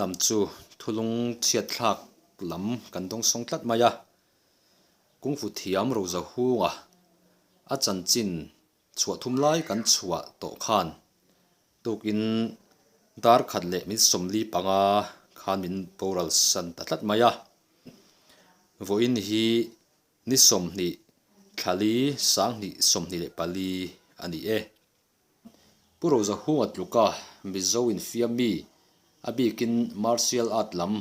lam chu thulung chhiat thlak lam kan dawngsawng tlat mai a. Kungfu thiam Rozahunga a chanchin chhuah thum lai kan chhuah tawh khan tukin dar khat leh min 45 khan min boral san ta tlat mai a. Vawiin hi ni 20 thlali 2024 a ni e. Pu Rozahunga tluka Mizo infiam mi a bikin martial art lam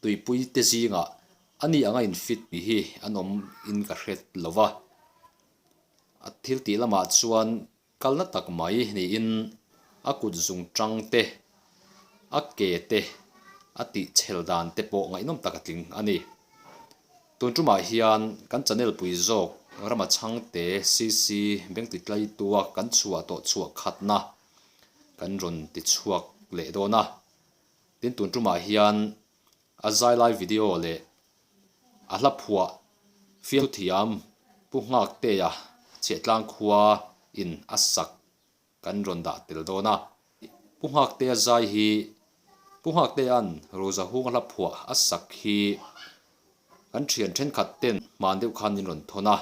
tuipui te zingah a ni anga infit mi hi an awm in ka hre lo va. A thil tih lamah chuan kalna tak mai niin a kut zung tang te, a ke te, a tih chhel dan te pawh ngaihnawm tak a tling a ni. Tun tumah hian kan channel pui zawk Rama Chhangte CC Bengtitlaitua kan chhuah tawh chhuah khatna kan rawn ti chhuak leh dawn a. Tin tun tumah hian a zai lai video leh a hla phuah fiamthu thiam Pu Nghaktea Chhiahtlang khua in a sak kan rawn dah tel dawn a. Pu Nghaktea zai hi Pu Nghaktea'n Rosa Hunga hla phuah a sak hi kan thian thenkhat ten hman deuh khan min rawn thawn a,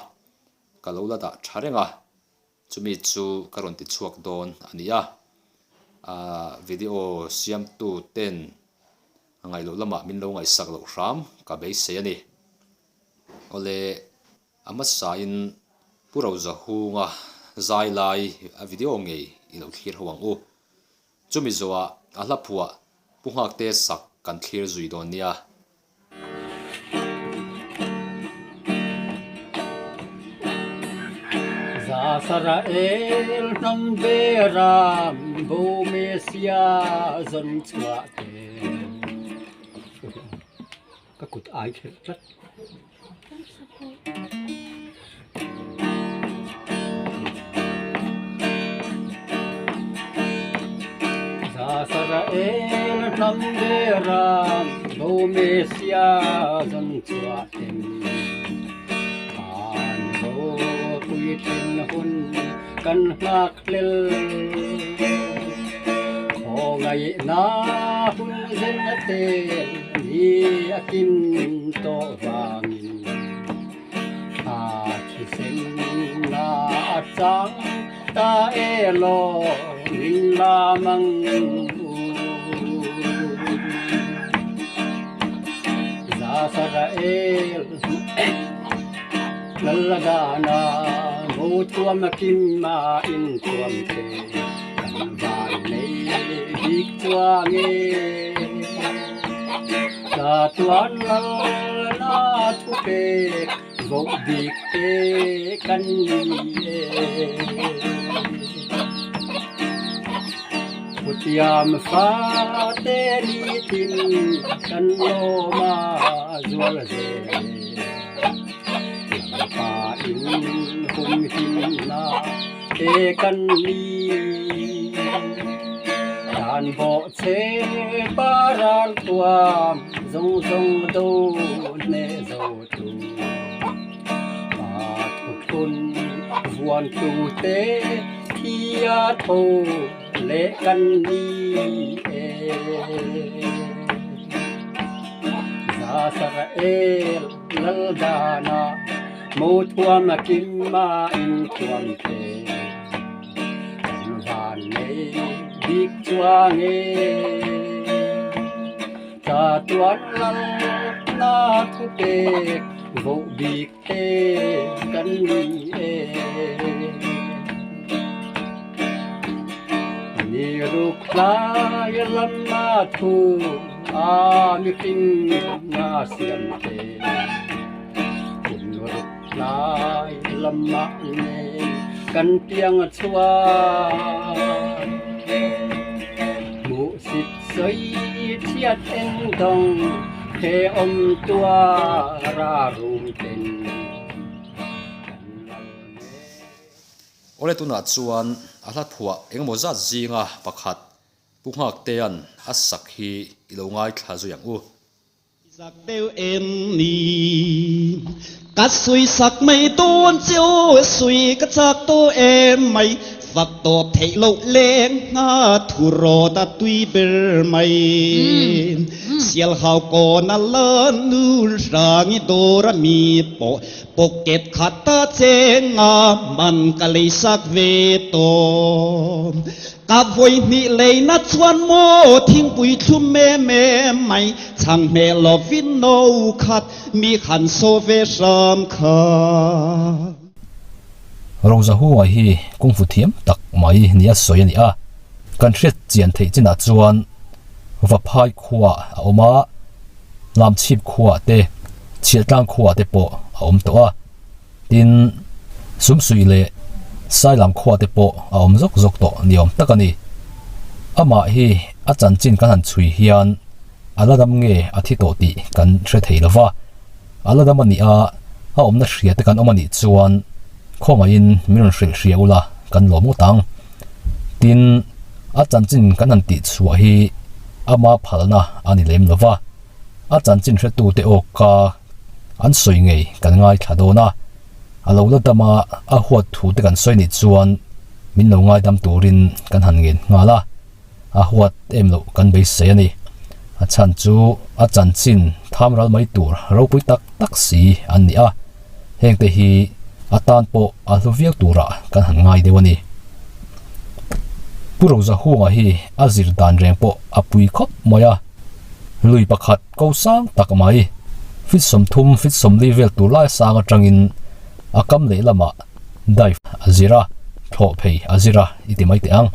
ka lo la dah tha reng a, chumi chu ka rawn ti chhuak dawn a ni a. Aaa video siamtu ten a ngaih loh lamah min lo ngaihsak loh hram ka beisei a ni. Awle. A hmasain Pu Rozahunga zai lai a video ngei i lo thlir ho ang u. Chumi zawhah a hla phuah Pu Nghakte sak kan thlir zui dawn nia. Zasarael hnam beram bo Mesia zawn chhuah te. Ka kut ai kherh tlat. Zasarael hnam beram bo Mesia zan chhuah ten An ropui thlen hun kan nghak hlel Khawngaihna hun zen a tel Ni a kim tawh vangin thla thisen na a chang ta elaw min la mang u. Zasarael Lalagana mo thuam a kim a in thuam che kan van nei bik chuang e. Chatuan lalna thu pek voh bik te kan ni e. Putiam fa te ni tin kan lawm a zual zel e. Lalpa in humhimna te kan ni. Dan bawh che pa ral tuam zawng zawng do hneh zo tu. Pa thuthun vuan tu te thi a tho leh kan ni e. Zasarael Laldana mo thuam a kim a in thuam te. Kan van nei bik chuang e. Chatuan lal na thu pek voh bik te kan ni e. Ni ruk hlai lam a thu a mihring na siam te. Kum ruk Tlai lamah nen kan piang a chhuak. Hmuhsit sawi chhiat eng dawng he awm tuar a rum ten kan lal mek. Awle tunah chuan a hla phuah engemaw zat zinga pakhat Pu Nghaktea'n a sak hi i lo ngaithla zui ang u. Sak deuh em ni? Ka sui sak mai dawn che aw, sui ka chak tawh em mai, fak tawp theih loh leng ngha thu rawt a tui ber mai. Sialhau kawna la nu hrangi dawr a mi pawh pocket khata chenga man ka leisak ve tawh. Ka vawi hnih leina chuan maw thingpui thlum em em mai chhang hmeh lovin no khat mi han saw ve hram kha. Rozahunga hi kungfu thiam tak mai nia sawi a ni a, kan hriat chian theih chinah chuan Vaphai khua a awm a, Lamchhip khua te, Chhiahtlang khua te pawh a awm tawh a, tin Sumsuih leh Sailam khua te pawh a awm zawk zawk tawh ni awm tak a ni. Amah hi a chanchin kan han chhui hian a la dam nge a thi tawh tih kan hre thei lo va, a la dam a nih a, a awmna hria te kan awm a nih chuan khawngaihin min rawn hrilh hria ula kan lawm ngawt ang. Tin, a chanchin kan han tih chhuah hi ama phalna a ni lem lo va, a chanchin hretute awka an sawi ngei kan ngaithla dawn a, a lo la dam a, a huat thu te kan sawi nih chuan min lo ngaidam turin kan han ngen nghal a. A huat em loh kan beisei a ni. A chhan chu a chanchin tham ral mai tur ropui tak tak si an ni a, hengte hi a tan pawh a hlu viau turah kan han ngai deuh a ni. Pu Rozahunga hi a zir dan reng pawh a pui khawp mai a, lui pakhat ko sang tak mai, feet 30 feet 40 vel tur lai sang atangin a kam lehlamah dive a zir a, thlawh phei a zir a i ti mai teh ang.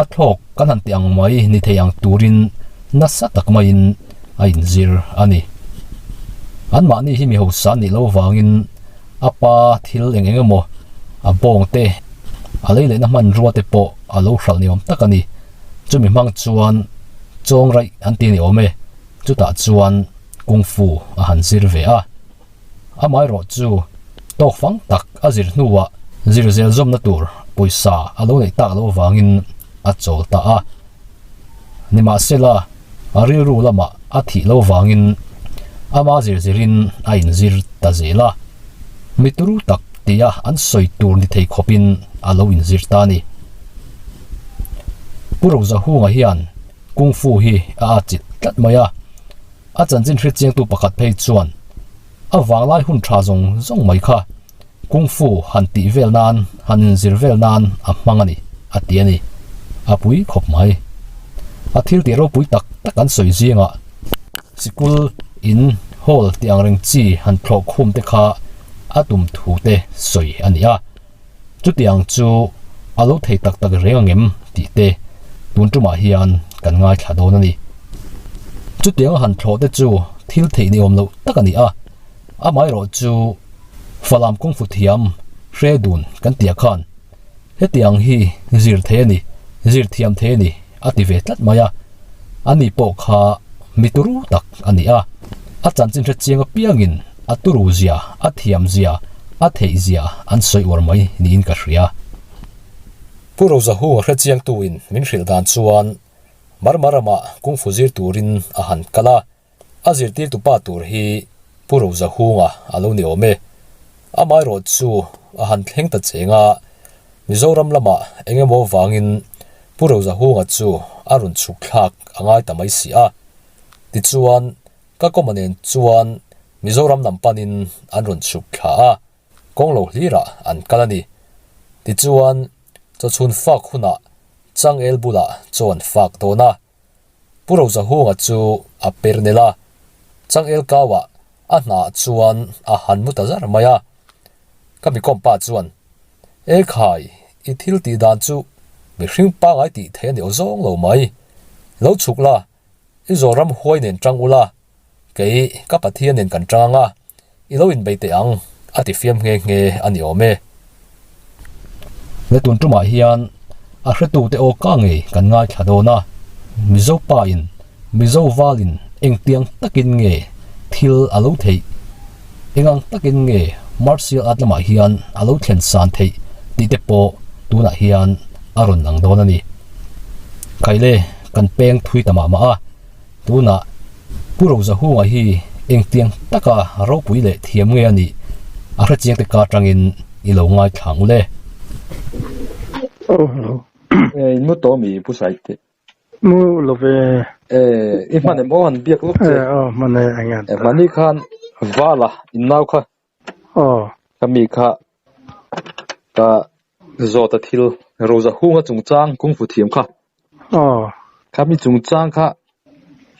A thlawk kan han tih ang mai ni thei ang turin nasa tak maiin a inzir a ni. Anmahni hi mi hausa nih loh vangin a pa thil eng eng emaw a bawng te, a lei lehna hmanrua te pawh a lo hralh ni awm tak a ni. Chumi hmang chuan chawng raih an ti ni awm e, chutah chuan kung fu a han zir ve a. Amaherawh chu tawk fang tak a zir hnuah zir zel zawmna tur pawisa a lo neih tak loh avangin a chawl ta a. Nimahsela, a rilru lamah a thih loh avangin ama zir zirin a inzir ta zel a. Mi turu tak tia an sawi tur ni thei khawpin a lo inzir ta a ni. Pu Rozahunga hian Kung Fu hi a atchilh tlat mai a. A chanchin hriatchiangtu pakhat phei chuan a vanglai hun tha zawng zawng mai kha Kung Fu han tih vel nan, han inzir vel nan a hmang a ni, a ti a ni. A pui khawp mai. A thil tih ropui tak tak an sawi zingah sikul, in, hall tih ang reng chi han thlawh khum te kha a tum thu te sawi a ni a. Chutiang chu a lo thei tak tak reng angem tih te tun tumah hian kan ngaithla dawn a ni. Chutiang a han thlawh te chu thil theih ni awm loh tak a ni a, amaherawh chu Falam kawngfu thiam hre dun kan tih ah khan hetiang hi zir thei a ni, zir thiam thei a ni a ti ve tlat mai a, ani pawh kha mi turu tak a ni a, a chanchin hre chiang apiangin a turu zia, a thiam zia, a theih zia an sawi uar mai niin ka hria. Pu Rozahu a hre chiangtuin min hrilh dan chuan Marmar ramah kungfu zir turin a han kal a, A zirtirtu pa tur hi Pu Rozahunga a lo ni awm e. Amaherawh chu a han thleng ta cheng a, Mizoram lamah eng emaw vangin Pu Rozahunga chu a rawn chhuk thlak a ngai ta mai si a. Tichuan, ka kawma nen chuan Mizoram lam panin an rawn chhuk thla a, kawng lo hlirah an kal a ni. Tichuan, chawchhun fak hunah changel bulah chaw an fak dawn a. Pu Rozahunga chu a per nel a, changel kauah a hnah chuan a han mu ta zar mai a. Ka mikawm pa chuan, E khai, i thil tih dan chu mihring pangai tih theih a ni aw zawng lo mai. Lo chhuk la, i Zoram huai nen tang ula, kei ka Pathian nen kan tang ang a, I lo inbei teh ang, a ti fiam nghe nghe a ni awm e. He tun tumah hian a hretute aw ka ngei kan ngaithla dawn a, Mizo pa in, Mizo val in engtiang takin nge thil a lo theih, engang takin nge martial art lamah hian a lo thlen san theih tih te pawh tunah hian a rawn lang dawn a ni. Khaile kan peng thui ta mah mah a. Tunah Pu Rozahunga hi engtiang taka ropui leh thiam nge a nih a hrechiang te ka atangin i lo ngaithla ang ule. Oh hello. Eh, in mu tawh mi Pu Saite? Mu lo ve. Eh, i hman em aw han biak lawk che. Eh, aw hman e eng Eh, hmani khan Vala in nau kha. Aw. Ka mi kha ka zawt a thil Rosa hunga chungchang kungfu thiam kha. Aw. Kha mi chungchang kha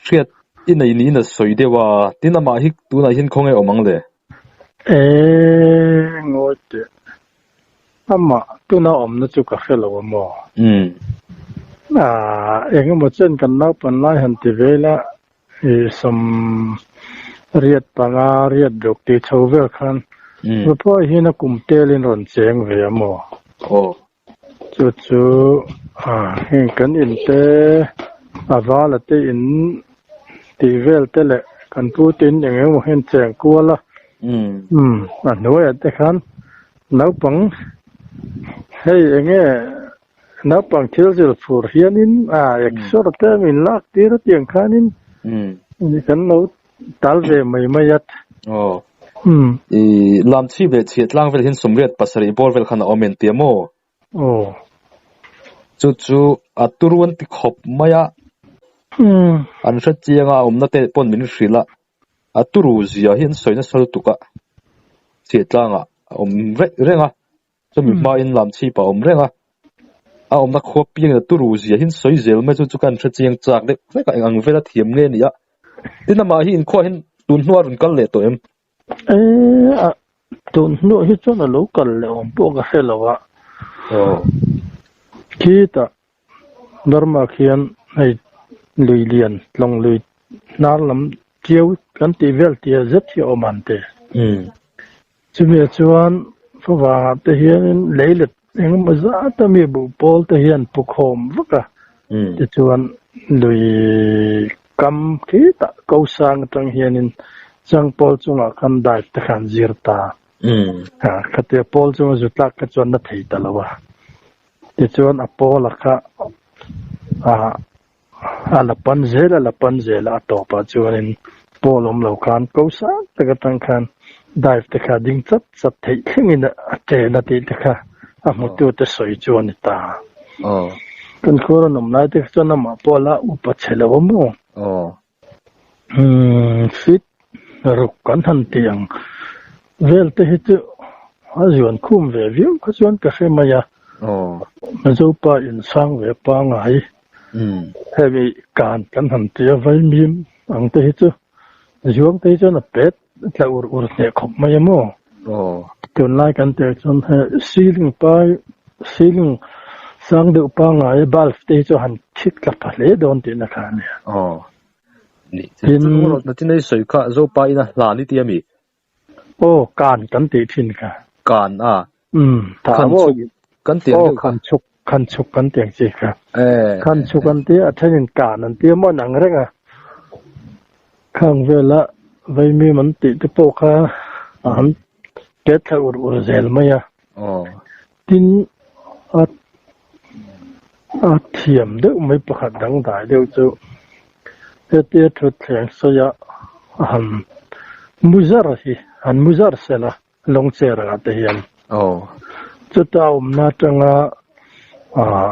hriat i nei niin a sawi deuh a, tin amah hi tunah hian khawnge awm ang le? Eh, ngawi teh. Amah tuna awmna chu ka hre lo a maw? Umm. Ah, eng emaw chen kan naupan lai han ti vel a, i 85 riat ruk tih chho vel khan Vapawh hian a kum telin rawn cheng ve a maw? Aw. Chu chu ah heng kan in te a vala te in tih vel te leh kan pu te in eng emaw hian cheng kual a. Umm a hnuaiah te khan naupang hei eng nge naupang thil zir fur hianin ah exer te min lak tir a tiang khanin kan lo Tal ve mai mai at. Aw. Umm. I lam chhip leh chhiah tlang vel hian 87 bawr vel khan a awm entia maw? Aw. Chu chu a turu an ti khawp mai a. Umm. An hre chiang a, a awmna te pawn min hrilh a. A turu zia hi an sawi nasa lutuk a. Chhiah tlangah a awm reng reng a. Chumi hmain lam chhip a awm reng a, a awmna khua piangin a turu zia hi an sawi zel mai chu chu ka han hre chiang chak deuh vek a, eng ang vela thiam nge ni a. Tin amah hi inkhua hian tun hnuah a rawn kal leh tawh em? E, a tun hnuah hi chuan a lo kal leh awm pawh ka hre lo a. Aw. Khitah Burma khian hei lui lian tlawng lui hnar lam chiau kan tih vel tia zet hi a awm an ti. Umm. Chumi chuan favangah te hianin lei let engemaw zat a mi buh pawl te hian pu khawm vak a, tichuan lui kam khitah ko sang atang hianin changpawl chungah khan dive te khan zir ta. Khatia pawl chunga zu tlak kha chuan na thei ta lo a, tichuan a pawla kha A la pan zel a la pan zel a, a tawpah chuanin pawl awm lo khan ko sang tak atang khan dive te kha ding chat chat theih thlengin a chen a tih te kha a hmutute sawi chu a ni ta. Kan khuar an awm lai te kha chuan amah pawh a la upa chhe lo a maw? Fit ruk kan han ti ang vel te hi chu a zuan khum ve viau kha chuan ka hre mai a. Mizopa insang ve pangai hemi kan kan han ti a vaimim ang te hi chu zuang te hi chuan a pet tla ur ur hneh khawp mai a maw? Tunlai kan teh chuan he ceiling pai ceiling sang deuh pangai bulb te hi chu han thik tla pha hle dawn tihna kha a nia. Tin, Natin ei sawi kha Zopa ina hlan i ti a mi? Aw, kan kan tih thin kha. Kan a? Umm, tah Khan maw? chhuk kan ti ang Aw, deuh kha. khan chhuk, khan chhuk kan ti ang chi kha. Eh, Khan eh, chhuk eh. an ti a, a thenin kan an ti a maw an ang reng a. Khang vela vaimim an tih te pawh kha a han pet thla ur ur zel mai a. Aw. Tin, a a thiam deuh mai pakhat dangdai deuh chu hetia thutthleng sawi a a han mu zar hi, han mu zar sela lawng chair ah te hian. Aw. Chuta awmna atanga ah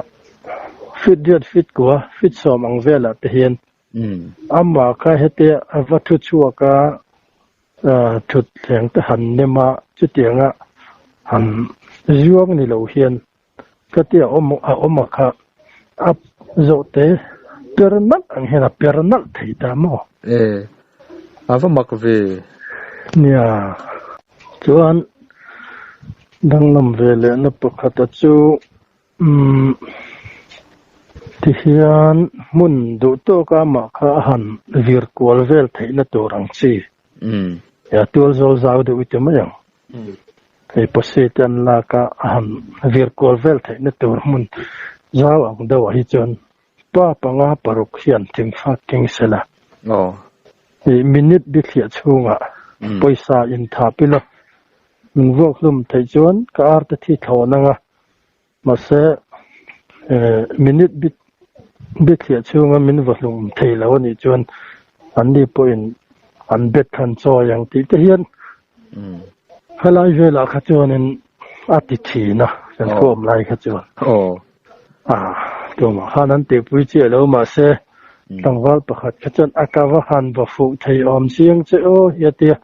feet riat feet kua feet sawm ang velah te hian amah kha hetia a va thu chhuak a Thutthleng te han nem a, chutianga han zuang ni lo hian ka tia awm a awm a kha a zawh te per nalh ang hian a per nalh thei ta maw? E, a va mak ve. Nia, chuan danglam ve lehna pakhata chu Umm, tihian hmun duh tawka amah kha a han vir kual vel theihna tur ang chi. Umm. Ya tual zawl zau deuh i ti mai ang. Umm. Hei pawsi te an lak a, a han vir kual vel theihna tur hmun zau ang deuhah hi chuan pa panga paruk hian thingfak keng sela. Aw. Ih minute bithliah chhungah pawisa inthap ila min vuak hlum theih chuan ka arte thi thlawn anga Mahse, minute bit bithliah chhunga min va hlum thei lo a nih chuan anni pawhin an bet khan chawi ang tih te hian helai velah kha chuanin a ti thin a, kan khawm lai kha chuan. Tumah khan an tihpui chiah lo mahse. Tlangval pakhat kha chuan a ka va han va fuh thei awm chiang che aw hi a ti a.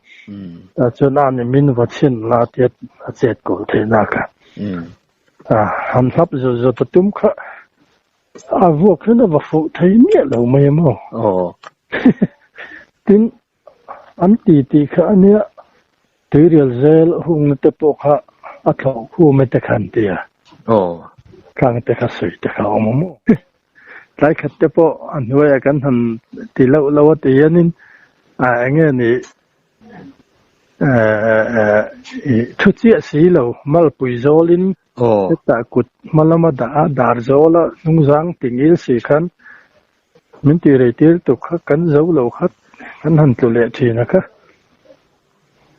Tah chuan a ni min va chhin la tia a chet kawl theih nak a. Han hlap zawt zawt a tum kha a vuak hian a va fuh thei miah lo mai a maw. Tin, an ti tih kha a nia, tuirial zel hungna te pawh kha a thlawh khum e te kha an ti a. Tlang te kha sawi te kha a awm a maw. Tlai khat te pawh a hnuaiah kan han ti loh loh a ti hianin a eng nge ni thu chiah si lo malpui zawlin hetah kut hma lama dah a dar zawla hnungzang ti ngil si khan min tih rei tir tuk kha kan zo lo kha kan han tlu leh thin a kha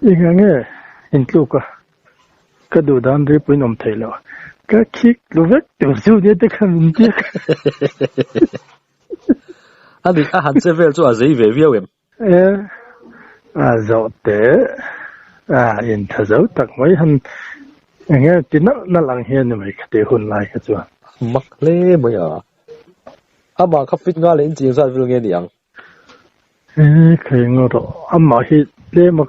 eng nge intluk a. Ka duh dan ripuiin awm theih loh. Ka khik tlu vek tur chu nia te kha min biak. A nih, a han che vel chu a zei ve viau em? E, a zawh teh. A intha zo tak mai han eng nge ti nalh nalh ang hian ni mai ka tih hun lai kha chuan. Mak hle mai a. Amah kha fit nga leh inching zat vel nge ni ang? He thei ngaw rawh. Amah hi tlem a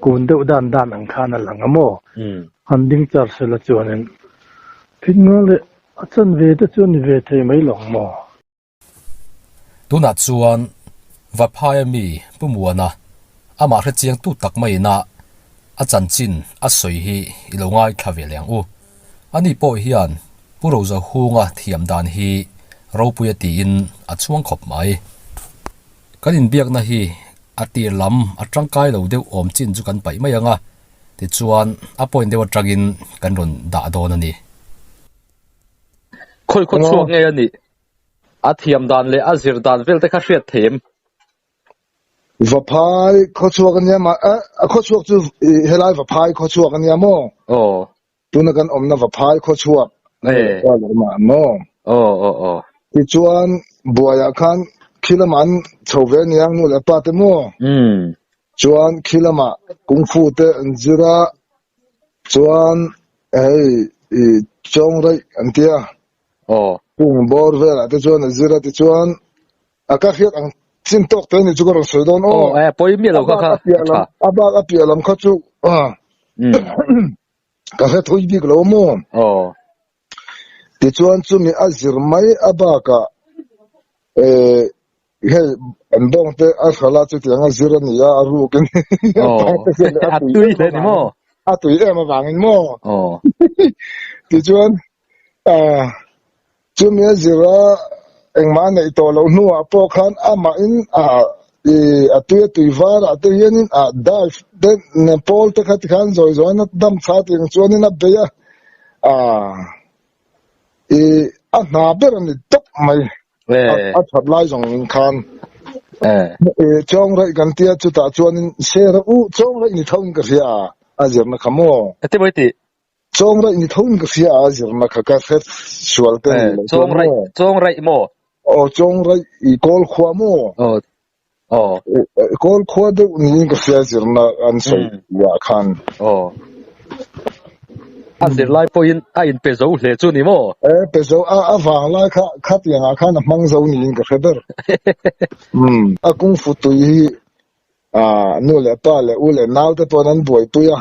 kun deuh dan dan ang khan a lang a maw? Han ding char sela chuanin thil ngaw leh a chan ve te chu a ni ve thei mai lo ang maw? Tunah chuan Vaphaia mi Pu Muana amah hrechiang tu tak maiin a a chanchin a sawi hi i lo ngaithla ve leh ang u. Ani pawh hian Pu Rozahunga thiam dan hi ropui a tiin a chhuang khawp mai. Kan inbiakna hi a tir lam a tangkai lo deuh awm chin chu kan paih mai ang a, tichuan a point deuh atangin kan rawn dah dawn a ni. Khawi khaw chhuak nge a nih? A thiam dan leh a zir dan vel te kha hriat thei em? Vaphai khawchhuak a nia mah a khawchhuak chu helai Vaphai khawchhuak a nia maw? Aw. Tuna kan awmna Vaphai khawchhuak Eh. mah maw? Aw aw aw. Tichuan buaiah khan khi lamah an chho ve aniang nu leh pa te maw? Umm. Chuan khi lamah kung fu te an zir a, chuan hei i chawng raih an tia. Aw. Kung bawr velah te chuan a zir a tichuan A ka hriat ang chin tawk te ni chu ka rawn sawi dawn aw. Aw eh pawi miah lo kha kha. A bak a piah lam kha chu ka hre thui bik lo maw. Aw. Tichuan chumi a zir mai a bakah eh hei an bawng te a hral a chutiang a zir a ni a a rukin a tui hle ni maw. A tui em avangin maw. Aw. Tichuan Chumi a zir a, engmah a neih tawh loh hnuah pawh khan amahin a i a tui a tui varah te hianin a dive te nen pawl te kha tikhan zawi zawiin a dam tha tih ang chuanin a bei a, a i a hna ber a ni tawp mai a that lai zawng khan i chawng raih kan tia chutah chuanin share a u chawng raih ni tho in ka hria a, a zirna kha maw? Ati mawi tih? Chawng raih ni tho in ka hria a zirna kha ka hre sual te ni lo chuan maw? Chawng raih maw? Aw chawng raih i kawl khua maw? Aw aw. Kawl khua deuh niin ka hria zirna an sawi ah khan. Aw. A zir lai pawhin a inpe zo hle chu ni maw? E pe zo a a vang lai kha khatiang ah khan a hmang zo niin ka hre ber. A kungfu tui hi Ah, nu leh pa leh u leh nau te pawhin an buaipui a.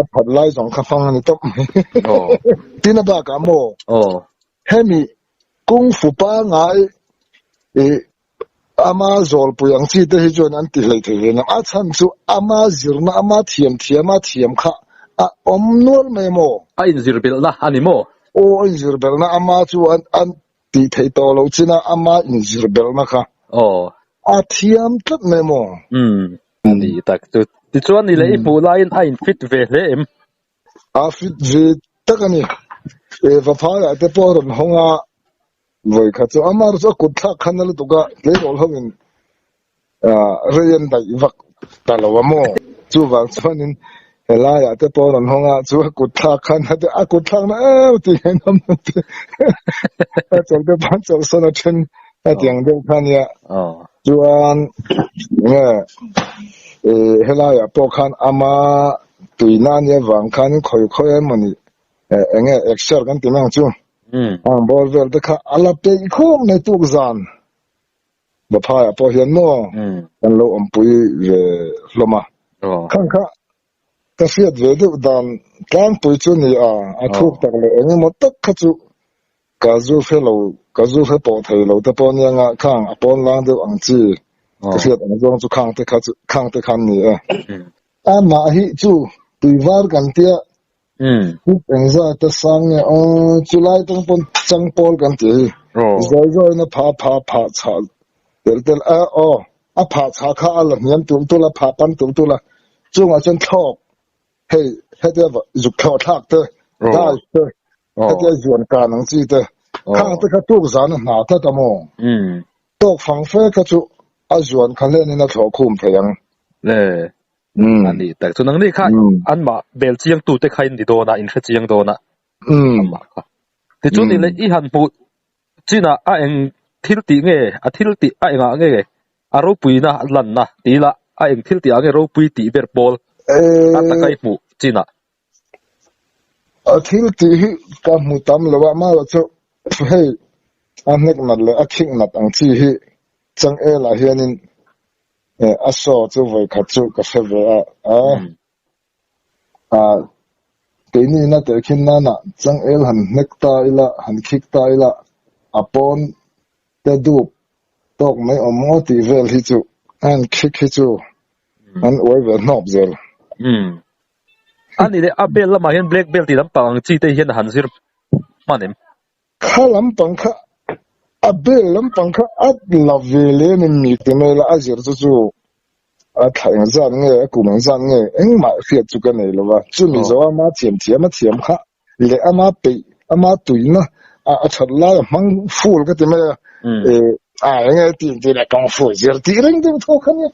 A phat lai zawng kha hmang a ni tawp mai. Tin a bakah maw? Hemi kung fu pangai i ama zawlpui ang chi te hi chuan an ti hlei thei hle a chhan chu ama zirna ama thiam thiam a thiam kha a awm nual mai maw? A inzir belhna a ni maw? Aw, a inzir belhna ama chu an Tih theih tawh loh chin a ama inzir belhna kha. Aw. A thiam tlat mai maw? Umm. A ni tak chu. Tichuan ni leh i hmuh laiin a in fit ve hle em? A fit ve tak a ni. E Vaphaiah te pawh a rawn hawng a, vawi khat chu amah chu a kut thlak khan a lutuk a, tleirawl ho in Rei an daih vak ta lo a maw? Chuvang chuanin helaiah te pawh a rawn hawng a, chu a kut thlak khan a kut thlakna em tih hian a hmu te a chawlh te pawh an chawlhsawn a then a tiang deuh kha ania. Chuan nge helaiah pawh khan ama tuina ania vang khan khawi khawi emawni enge exer kan ti mai ang chu. Ang bawr vel te kha a la peih khawp mai tuk zan. Vaphaiah pawh hian maw kan lo awmpui ve hlawm a. Khang kha ka hriat ve deuh dan tlangpui chu ni a, a thuk tak leh eng emaw tak kha chu ka zu hre lo, ka zu hre pawh thei lo te pawh nia nga khang a pawn lang deuh ang chi ka hriat ang zawng chu khang te kha chu khang te khan ni e. Amah hi chu tuivar kan tia Kut engzat a sang nge aw, chulai tang pawn changpawl kan tih hi zawi zawiin a phah phah phah chhah telh telh a, aw a phah chhah kha a la hniam tulh tulh a, phah pan tulh tulh a, chungah chuan thlawk hei hetia zuk thlawh thlak te, dive te, hetia zuan kan ang chi te, khang te kha tuk zan a hna tlat a maw? Tawk fang fe kha chu a zuan kha hlenin a thlawh khum thei ang. A ni tak chu nangni kha anmah bel chiang tute kha in ni dawn a, in hre chiang dawn a amah kha. Tichuan i leh i han hmuh chinah a eng thil tih nge, a thil tih a engah nge a ropuina lanna ti ila a eng thil tih ah nge ropui tih ber pawl a taka i hmuh chinah. A thil tih hi ka hmu tam lo a, amaherawhchu hei a hnek nat leh a khik nat ang chi hi changel ah hianin A saw chu vawikhat chu ka hre ve a, a keini ina tehkhin nana changel han hnek ta ila, han khik ta ila, a pawn te dup tawk mai awm maw tih vel hi chu a han khik hi chu an uai ve hnawp zel. A ni leh, a bel lamah hian black belt tih lampang ang chi te hian a han zir hman em? Kha lampang kha a bel lampang kha a la ve leh a ni mi ti mai la, a zir chu chu a thla engzat nge a kum engzat nge engmah hriat chu ka nei lo va, chumi zo ama thiam thiam a thiam kha leh ama peih ama tuina a that lai a hmang full ka ti mai a, a enge ti ti leh kawng fu zir tih reng deuh tho kha nia.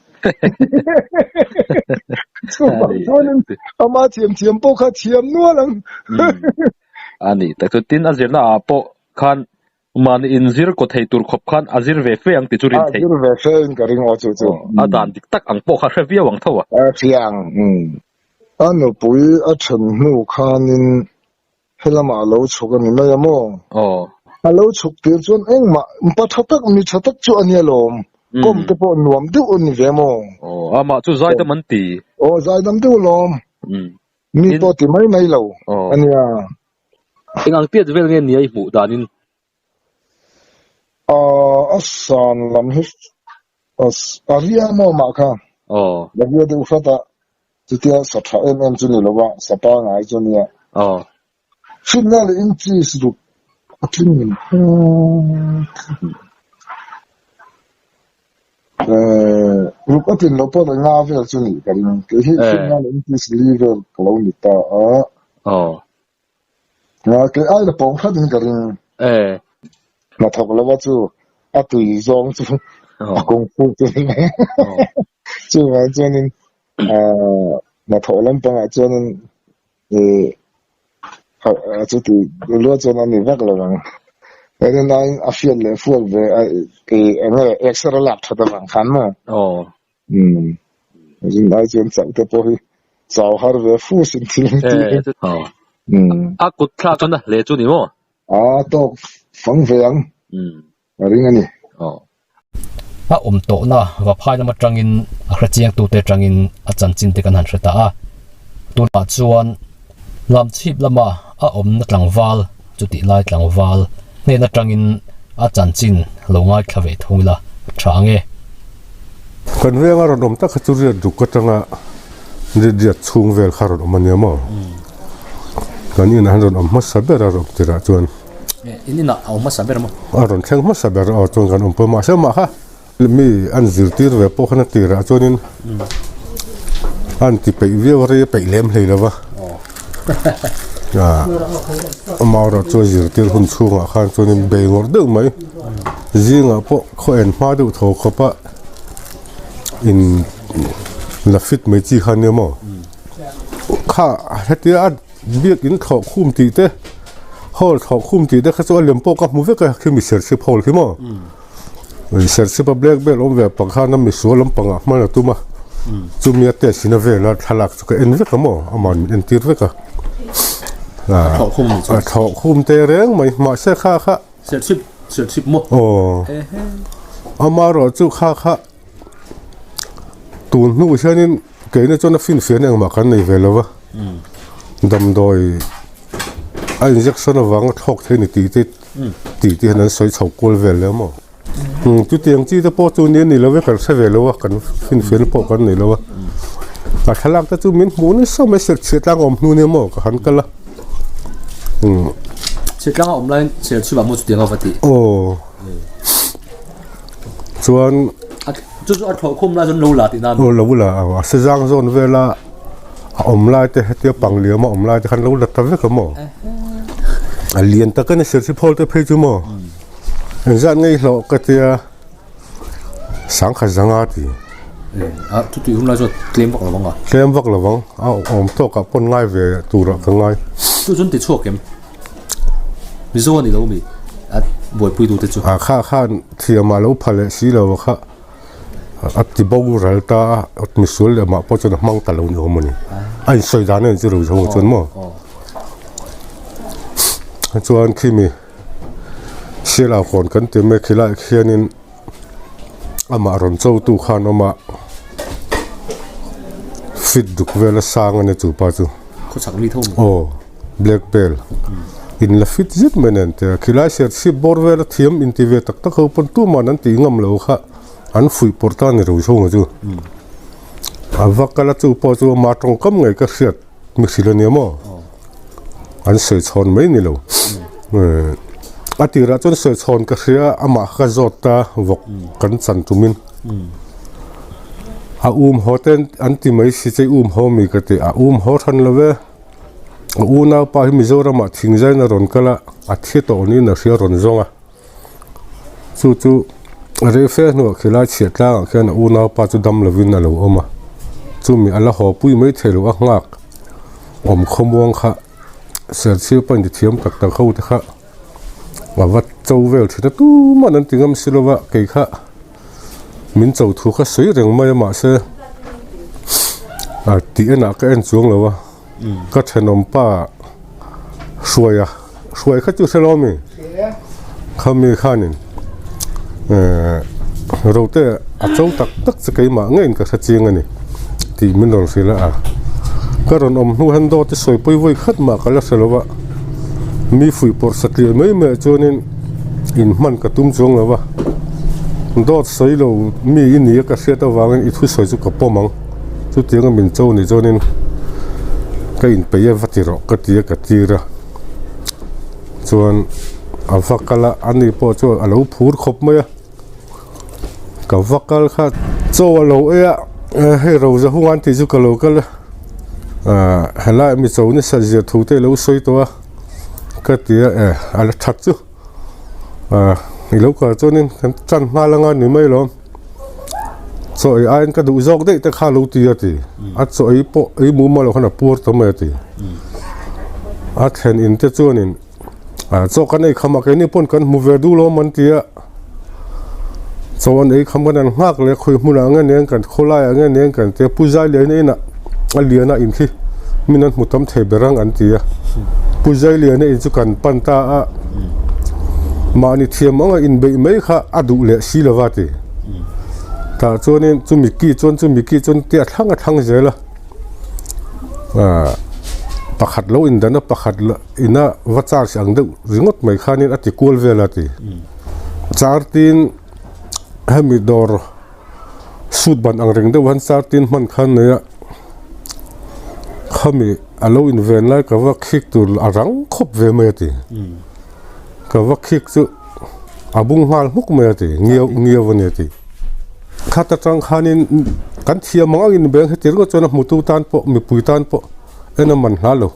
Chuvang chuanin ama thiam thiam pawh kha thiam nual ang. A ni tak chu tin a zirna ah pawh khan mahni inzir kaw thei tur khawp khan a zir ve fe ang tih chu rin theih. A zir ve fe in ka ring aw chu chu. A dan dik tak ang pawh kha hre viau ang tho a. A hria ang umm. A nupui a then hnu khanin helamah a lo chhuk a ni mai a maw? Aw. A lo chhuk tir chuan engmah pa tha tak mi tha tak chu a nia lawm. Kawm te pawh nuam deuh a ni ve maw? Aw, amah chu zaidam an ti. Aw, zaidam deuh lawm. Mi pawh ti mai mai lo a nia. Eng ang piat vel nge nia i hmuh danin? A san lam hi a ria maw mah kha. A ria deuh hrat a, chutia sa tha em em chu ni lo va, sa pangai chu a nia. Hrinna leh inches ruk a tling in ruk a tlin loh pawh leh nga vel chu nih ka ring. Kei hi hrinna leh inches li vel ka lo ni ta a. Nga kei ai la pawng hrat in ka ring. Hnathawk lova chu a tui zawng chu a kung fu chu ni mai. Chuvang chuanin hnathawh lampangah chuanin Chuti lua chuan a ni vak lo ang. Hei nain a fiat leh fuat ve a eng nge exer a lak that avang khan maw? Umm. Zin ai chuan chauh te pawh hi chau har ve fu sin thil ang tih hi. A kut thlak chuan a hle chu ni maw? A tawk fang ve ang. A ring a ni. A awm tawhna Vaphai lam atangin a hrechiangtute atangin a chanchin te kan han hre ta a. Tunah chuan Lamchhip lama a awmna tlangval chutih lai tlangval hnen atangin a chanchin lo ngaithla ve thung ila tha ang e. Kan venga rawn awm tak kha chu riat duk atanga riat chhung vel kha rawn awm a nia maw? Kan inah hian rawn awm hmasa ber a rawn tirah chuan. In inah a awm hmasa ber maw? A rawn thleng hmasa ber aw chuan kan awm pawh mahse mah kha mi an zirtir ve pawh khan a tirah chuanin an ti peih viau a rei a peih lem hlei lo va amaherawh chu a zirtir hun chhungah khan chuanin bei ngawrh deuh mai zingah pawh khaw en hma deuh tho khawp a in la fit mai chi kha nia maw kha hetia a Biakin thlawh khum tih te, hall thlawh khum tih te kha chu a lem pawh ka hmu vek a, khimi serchhip hall khi maw. Serchhip a black belt awm ve pang khan a misual lampangah hman a tum a, chumi a test in a vel a thlalak chu ka en vek a maw, aman min entir vek a. A thlawh khum te reng mai, mahse kha kha. Serchhip, serchhip maw? Aw. Amaherawhchu kha kha tun hnu hianin keina chuan a finfiahna engmah kan nei ve lo va, damdawi a injection avanga thlawk thei ni tih te tih te hian an sawi chho kual vel leh maw. Chutiang chi te pawh chu ni a ni lo e, kan hre ve lo a, kan finfiahna pawh kan nei lo a. A thlalak te chu min hmuh nasa mai serchhia tlang a awm hnu nia maw ka han kal a. Chhiatlang a awm laiin Serchhip ah maw chutiang a va tih? Aw. Chuan chu chu a thlawh khum lai chuan lo la tih nan. Aw lo la a sezang zawn vela a awm lai te hetia pangliam a awm lai te khan lo la ta vek a maw. A lian tak a ni Serchhip hall te phei chu maw. Engzat ngei hlawh ka tia sangkhat zanga ti. A chutih hun lai chuan tlem vak lovang a. Tlem vak lovang a awm tawkah pawn ngai ve turah ka ngai. Chu chuan ti chhuak em? Mizo a ni lo mi a buaipui tu te chu. A kha khan thiam ah lo pha leh si lo a kha a ti bo ral ta a misual leh mah pawh chuan a hmang ta lo ni awm a ni. A insawi dan a inzir lo zawng chuan maw. Chuan khimi Sial au kawn kan ti mai khilaiah khianin amah rawn cho tu khan awm a fit duk vel a sang a nia chu pa chu. Khawchhak mi tho maw? Aw black belt in la fit zet mai nen te a khilai ser chhip bawr vel a thiam inti ve tak tak ho pawn tuman an tih ngam lo kha an fuih pawrh ta a ni ro chhunga chu. A va kal a chu pawh chu ama tawngkam ngei ka hriat. Mi hrilh a nia maw? An sawi chhawn mai ni lo. A tirah chuan sawi chhawn ka hria a, amah kha ka zawt ta vawk kan chan tumin. A um haw te an ti mai si che i um haw mi ka ti a, um haw than lo e. A unaupa hi Mizoramah thingzain a rawn kal a, a thi tawh niin a hria a rawn zawng a. Chu chu rei fe hnuah khilai chhiah tlangah khian a unaupa chu dam lovin a lo awm a, chumi a la haw pui mai thei lo a nghak awm khawmuang kha serchhir pawhin ti thiam tak tak ho te kha a va cho vel thin a tuman an ti ngam si lova kei kha min cho thu kha sawi reng mai a mahse a tih enah ka en chuang lo a. Ka thenawm pa hruai a, hruai kha chu hre lo ami? Khami khanin eh rote a cho tak tak che keimah ngeiin ka hre chiang a ni tih min rawn hrilh a, ka rawn awm hnu hian dawt i sawi pawi vawi khat mah ka la hre lo a, mi fuih pawrh satliah mai mai ah chuanin inhman ka tum chuang lo a, dawt sawi lo mi i ni a ka hriat avangin i thusawi chu ka pawm ang. Chutianga min cho nih chuanin ka inpeih a va ti rawh ka ti a ka tir a chuan a va kal a ani pawh chuan a lo phur khawp mai a ka va kal kha chaw a lo ei a hei roza hunga an tih chu ka lo kal a ah helai mi cho nasa zir thu te alo sawi tawh a ka ti a eh a la that chu ah i lo kal chuanin kan tan nghal anga ni mai lawm. Chaw ei aiin ka duh zawk daih te kha lo ti a ti. A chaw ei pawh ei mumal loh khan a puar ta mai a ti. A thlen in te chuanin chaw kan ei kham a keini pawn kan hmu ve duh lo an ti a. Chaw an ei kham khan an nghak leh khawi hmunah nge nen kan khawlaiah nge nen kan ti a Pu Zailiana inah a lian a in khi min an hmu tam thei ber ang an ti a. Pu Zailiana in chu kan pan ta a. Mahni thiam anga inbeih mai kha a duh leh si lova ti. Tah chuanin chumi ki chuan chumi ki chuan tia a thlang a thlang zel a. Aaa pakhat lo indan a pakhat ina va charge ang deuh ringawt mai khanin a ti kual vel a ti. Char tin hemi dawr suit ban ang reng deuh han char tin hman khan nei a khami a lo inven lai ka va khik tur a rang khawp ve mai a ti. Ka va khik chu a bung nghal hmuk mai a ti, ngiau ngiau a ni a ti. Khat atang khanin kan thiam ang angin beng heti ringawt chuan a hmutu tan pawh mipui tan pawh en a man hla lo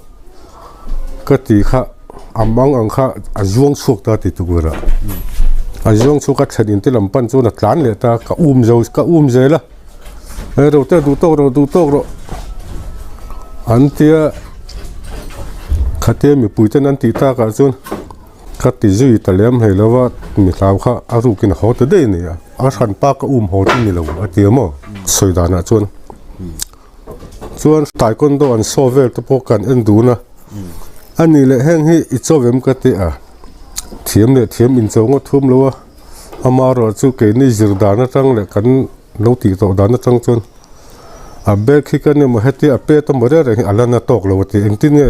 ka ti kha a mang ang kha a zuang chhuak ta ti tukverh ah a zuang chhuak a thlen in te lam pan chuan a tlan leh ta ka um zo ka um zel a he ro te duh tawk rawh duh tawk rawh an tia khatia mipui ten an tih tak ah chuan ka ti zui ta lem hlei lo va mi hlau kha a rukin a haw ta daih a ni a a hran pa ka um haw chu ni lo a ti a maw sawi danah chuan. Chuan taekwondo an saw vel te pawh kan en dun a, a nih leh heng hi i chaw em ka ti a, thiam leh thiam in cho ngawt thum lo a, Amaherawhchu keini zir dan atang leh kan lo tih tawh dan atang chuan a bag hi kan emaw hetia a pet emaw reng reng hi a la na tawk lo a ti. Engtin nge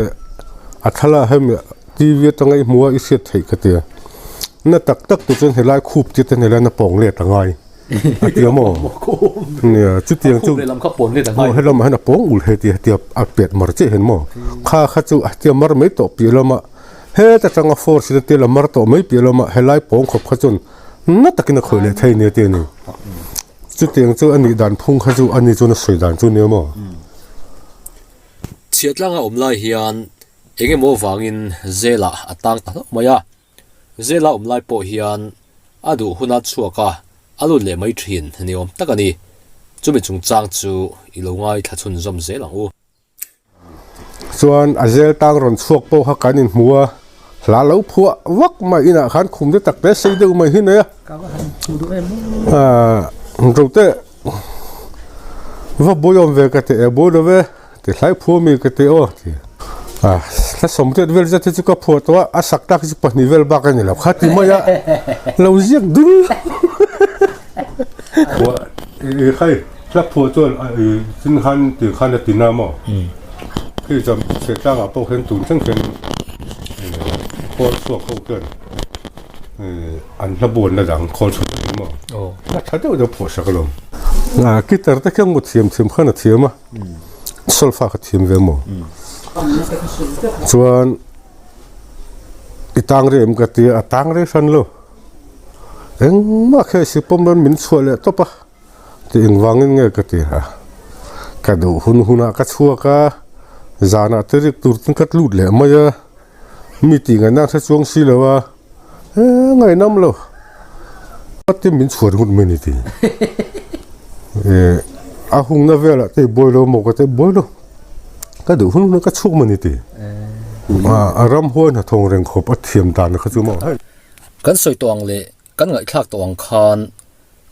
a thlalak hemi T_V atanga i hmuh a i hriat theih ka ti a. Na tak tak tur chuan helai khup tir te helai na pawng let a ngai a ti a maw? Nia chutiang chu aw helamah hian a pawng ul heti hetia a pet mar chiah hian maw kha kha chu hetia mar mai tawh piah lama heta tanga force in a tel a mar tawh mai piah lama helai pawng khawp kha chuan na takin a khawih leh thei nia ti a ni. Chutiang chu a nih dan phung kha chu a ni chuan a sawi dan chu nia maw? Chhiatlanga awm lai hian eng emaw vangin zelah a tang ta hlauh mai a. Zela awm lai pawh hian a duh huna chhuak a, a lut leh mai thin ni awm tak a ni. Chumi chungchang chu i lo ngaithla chhunzawm zel ang u. Chuan a zel tang rawn chhuak pawh kha kan inhmu a, hla lo phuah vak mai inah khan khum te tak te sei deuh mai hi nei a. Aaa Rote va buai awm ve ka ti e buai lo ve. Ti hlai phuah mi ka ti aw ti. A hla sawmriat vel zet hi chu ka phuah tawh a, a sak tak hi chu pahnih vel bak a ni lo kha ti mai a, lo ziak dul. Phuah i khai hla phuah chuan i tin khan ti khan a ti na maw? Khi chuan chhiatlangah pawh khian tun thleng khian khawl chhuak ho khian an hla buanna dang khawl chhuak a ni maw? Hla tha deuh deuh phuah sak alawm. Guitar te khian ngawt thiam thiam khan a thiam a. Solfa ka thiam ve maw? Chuan i tang rem ka ti a, a tang rei hran lo. Engmah kha i sipawm rawn min chhuah leh tawp a, ti engvangin nge ka ti a. Ka duh hun hunah ka chhuak a, zanah te rik tur ten ka lut leh mai a, mi tih ngaihna hre chuang si lo a. He ngaihnam lo. Tin min chhuan ngut mai ni ti. Eh a hungna velah te buai lo maw ka ti buai lo. Ka duh hun hun ka chhuk mai ni ti. A ramhuai hnathawng reng khawp a thiam dan kha chu maw. Kan sawi tawh ang leh kan ngaihthlak tawh ang khan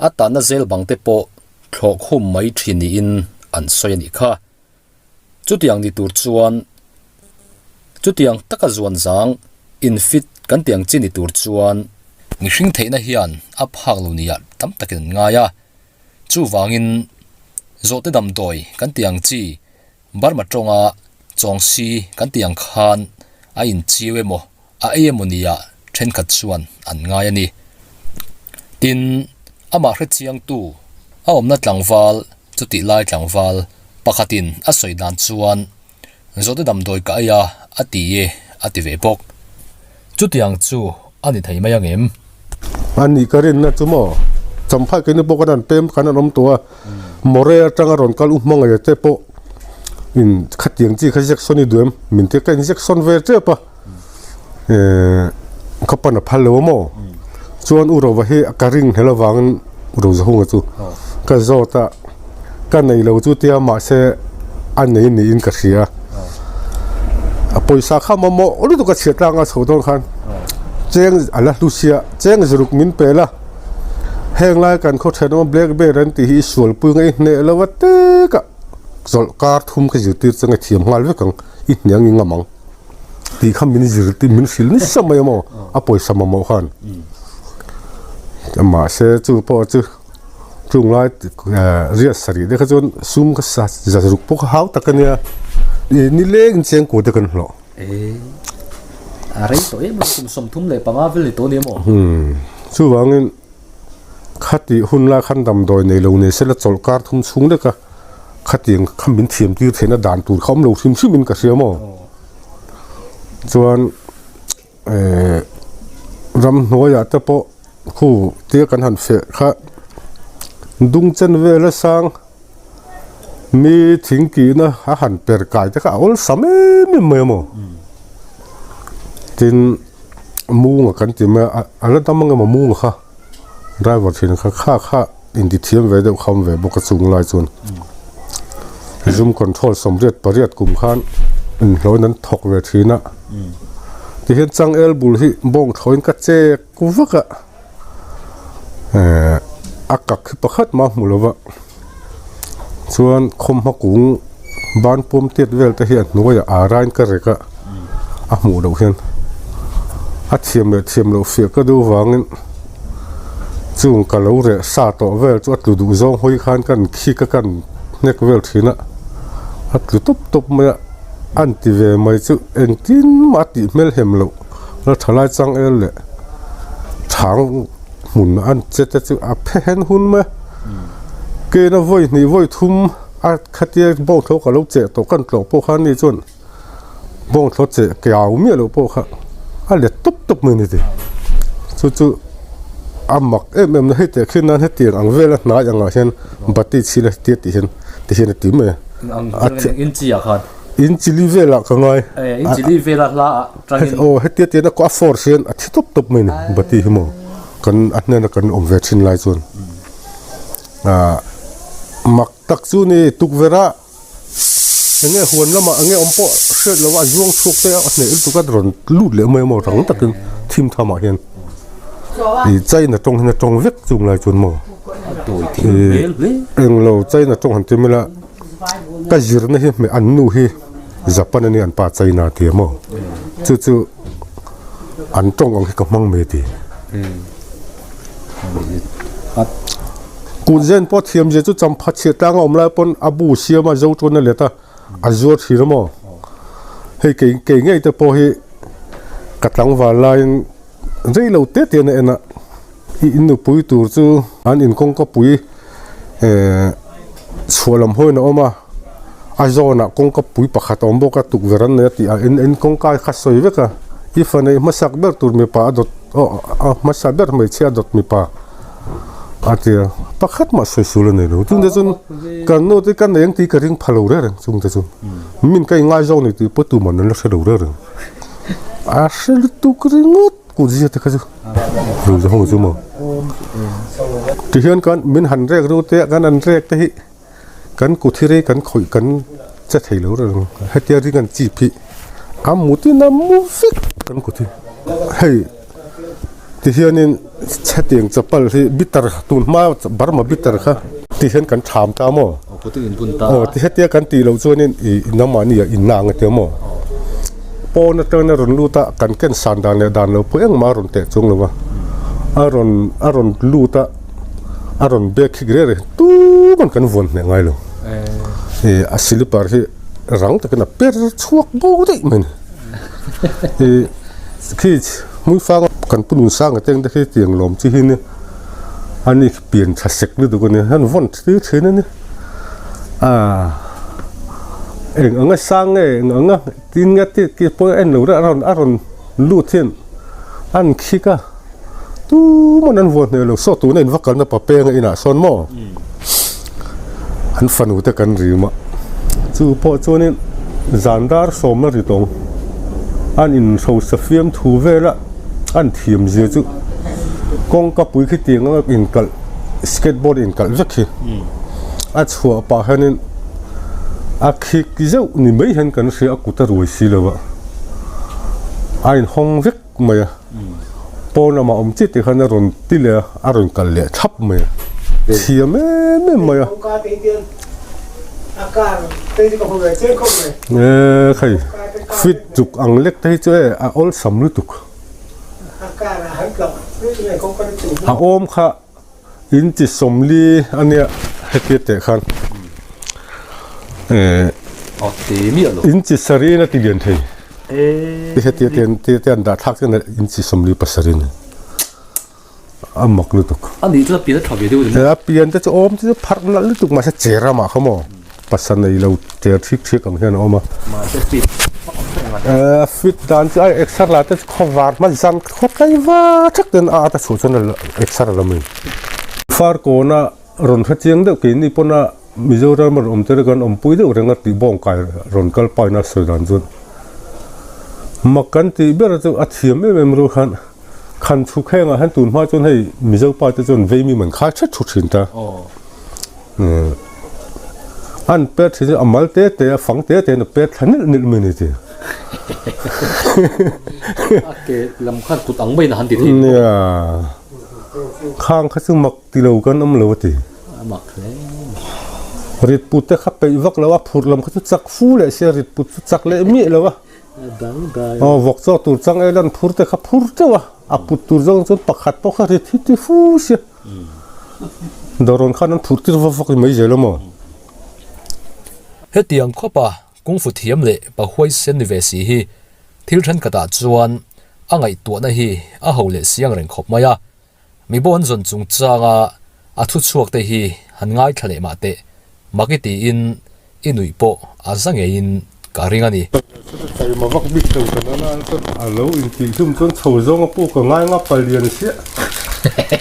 a tanna zel bang te pawh thlawh khum mai thin niin an sawi a nih kha. Chutiang ni tur chuan chutiang taka zuan zang infit kan tih ang chi ni tur chuan mihring theihna hian a phak lo nia tam takin an ngai a. Chuvangin zawhte damdawi kan tih ang chi Burma tawnga Chawngsi kan tih ang khan a inchiu emaw a ei emaw nia thenkhat chuan an ngai a ni. Tin, amah hrechiangtu a awmna tlangval chutih lai tlangval pakhatin a sawi dan chuan Zawhte damdawi ka ei a, a ti e a ti ve bawk. Chutiang chu a ni thei mai ang em? A nih ka rinna chu maw? Champhai keini pawh kan han pem khan an awm tawh a, More atanga rawn kal u hmangaih te pawh in khatiang chi kha injection i duh em? Min tia ka injection ve tep a. Eh ka pan a phal lo a maw? Chuan u Rova hi ka ring hlel avangin u Rozahunga chu ka zawt a, ka nei lo chu tia mahse a nei niin ka hria. A pawisa kha mamawh lutuk a chhiat tlanga chho dawn khan cheng a la hlu sia, cheng ziruk min pe la, heng lai kan khaw thenawm black bear an tih hi i sualpui nge i hneh lo a tek a, chawlh kar thum ka zirtir chang i thiam nghal vek ang, i hniang i ngam ang. Tih kha min zir tih min hrilh nasa mai a maw a pawisa mamawh khan mahse chu pawh chu chung lai riat sarih te kha chuan sum kha sa za ruk pawh kha hau tak a nia ih nileng in cheng kuah te kan hlawh a rei tawh em a kum 35 vel ni tawh a ni maw chuvangin khati hun lai khan damdawi nei lo nei sela chawlh kar thum chhung lek a. Khatiang kha min thiam tir theihna dan tur kha awm lo hrim hrim in ka hria maw? Chuan eh ramhnuaiah te pawh khu tia kan han feh kha dung chen vel a sang mi thing kihna a han per kai te kha a awlsam em em mai a maw? Tin munga kan ti mai a a la dam ang emaw munga kha driver thin kha kha kha. Inti thiam ve deuh kham ve bawk a chung lai chuan zoom control 88 kum khan inhlawhin an thawk ve thin a tihian changel bul hi bawng thlawhin ka chek vak a eh a kak hi pakhat mah hmu lo va chuan khawmhma kung ban puam tiat vel te hi a hnuaiah a rain ka rek a a hmuh loh hian a thiam leh thiam loh fiah ka duh vangin. Chung ka lo reh sa tawh vel chu a tlu duh zawng hawi khan kan khik a kan hnek vel thin a, a tlu tawp tawp mai a, an ti ve mai chu engtin mah a tih hmel hem loh la thalai chang el leh chhang hmun an che te chu a phe hen hun mai a, keina vawi hnih vawi thum a khatia bawngthlawh ka lo cheh tawh kan tlawh pawh khan ni chuan. Bawngthlawt che kiau miah loh pawh kha a let tawp tawp mai a ni ti. Chu chu a mak em em na hei teh khin nan hetiang ang vela hnai angah hian bati chhil a tia tih hian ti hian a ti mai a. Inchi ah khan. Inchi li velah ka ngai. Inchi li vela hla ah tangin. Aw hetia tian a force hian a thi tawp tawp mai a ni bati hi maw kan a hnena kan awm ve thin lai chuan. Mak tak chu ni tukverh ah. Enge huan lamah enge awm pawh hriat loh a zuang chhuak te a hneh lutuk a rawn lut leh mai maw rang takin thim tham ah hian ih china tawng hian a tawng vek chung lai chuan maw ih englo china tawng han ti mai la ka zirna hi hmeh an nu hi japan ania an pa china a tia maw chu chu an tawng ang hi ka hmang mai a ti. Kut zen pawh thiam zia chu champha chhiah tlanga awm lai pawn a bu siam a zo tawn a let a, a zuar thin a maw? Hei kei kei ngei te pawh hi ka tlangval laiin rei lo te te an a en a, i innupui tur chu an inkawngka pui eh chhuah lam hawiin a awm a, a zawnah kawngka pui pakhat a awm bawk a tukverh an nei a tih a in in kawngka kha sawi vek a, i fa neih hmasak ber tur mipa a dawt aw a hmasa ber hmeichhia a dawt mipa a ti a, pakhat mah sawi sul a nei lo chungte chuan kan nu te ka nei ang tih ka ring pha lo reng reng chungte chu min ka ingaizawng ni tih pawh tuman an la hre lo reng reng a hre lutuk ringawt kut zia te kha chu ru zawng chu maw tihian kan min han rek ru te kan an rek te hi. Kan kut hi rei kan khawih kan che thei lo reng hetia ring an chip hi a mutin a mu vek kan kut hi hei tihianin hetiang chapal hi bitter tun hma Burma bitter kha tihian kan tham ta maw aw ti hetia kan tih loh chuanin ih nangmahni ah innang a tia maw pawn atangin a rawn lut a kan ken san dan leh dan lo pawh engmah a rawn teh chuang lo va a rawn a rawn lut a. a rawn bag khi reng reng tuman kan vuan hneh ngai lo ih a slipper hi rang takin a per chhuak bo daih mai a ni ih khi hmui fang kan pu nun sang ateng te khi tiang lawm chi hi nia ani khi pian tha sek lutuk a nia an vawn tir thin a ni ah eng anga sang nge eng anga tin nge tih tih pawh en lo reuh a rawn a rawn lut hian an khik a. Tuman an vuah hneh lo, saw tuna in va kalna pa penga inah sawn maw? An fanu te kan rim a, chu pawh chuanin zan dar sawmna ri tawng an inhrosa fiam thu vela an thiam zia chu kawngka pui khi tiang anga inkalh skateboard inkalh vek hi a chhuah pah hianin a khik zeuh ni mai hian kan hria a kut a ruai si lo a, a inhawng vek mai a. Pawn lamah awm chiah tih khan a rawn ti leh a, a rawn kal leh thlap mai a, thiam em em mai a. E khai fit zuk ang lek te hi chu e a awlsam lutuk. A awm kha inchi sawmli a nia hetia teh khan eh inchi sarih in a ti lian thei hetia te te te an dah thlak chuan inchi sawmli pasarih a ni a mak lutuk a nih chuan a pian a tha ve deuh a ni a pian te chu awm te chu pharh nalh lutuk mahse che ramah kha maw Pasal nei lo cher thik thik ang hian a awm a. Mahse fit vak ang reng a. A fit dan chu a exer la te chu khawvar hma zan khaw tlai va thak ten a at a chhuah chuan a exer a la mai. Far kawna rawn hre chiang deuh keini pawna Mizoram a rawn awm te kan awmpui deuh reng a tih bawng kai rawn kal paina sawi dan chuan mak kan tih ber chu a thiam em em ru khan khan chhuk hengah hian tun hma chuan hei Mizo pa te chuan veimi man khai thet thu thin ta. An pet hi chu a mal te te a fang te te in a pet thla nilh nilh mai a ni ti. A ke lam khan kut ang maiin a han ti thei. Nia, khang kha chu mak ti lo kan awm lo a ti. A mak hle. Rit put te kha peih vak lo a, phurh lam kha chu chak fu leh sia rit put chu chak leh miah lo a. Aw vawk chaw tur chang e lan phur te kha phur teuh a, a put tur zawng chuan pakhat pawh kha rit hi ti fu sia. Dawrawn khan an phurh tir vak vak mai zel a maw? Hetiang khawpa kungfu thiam leh pa huaisen ni ve si hi thil thenkhatah chuan a ngaihtuahna hi a ho leh siang reng khawp mai a. Mi bawn zawn chungchanga a thu chhuak te hi han ngaithla leh mah teh, mak i tiin i nuih pawh a za ngeiin ka ring a ni. Taima vak bik lo ka nana chuan a lo intih hlum chuan chho zawng a puk a ngai nga palian chiah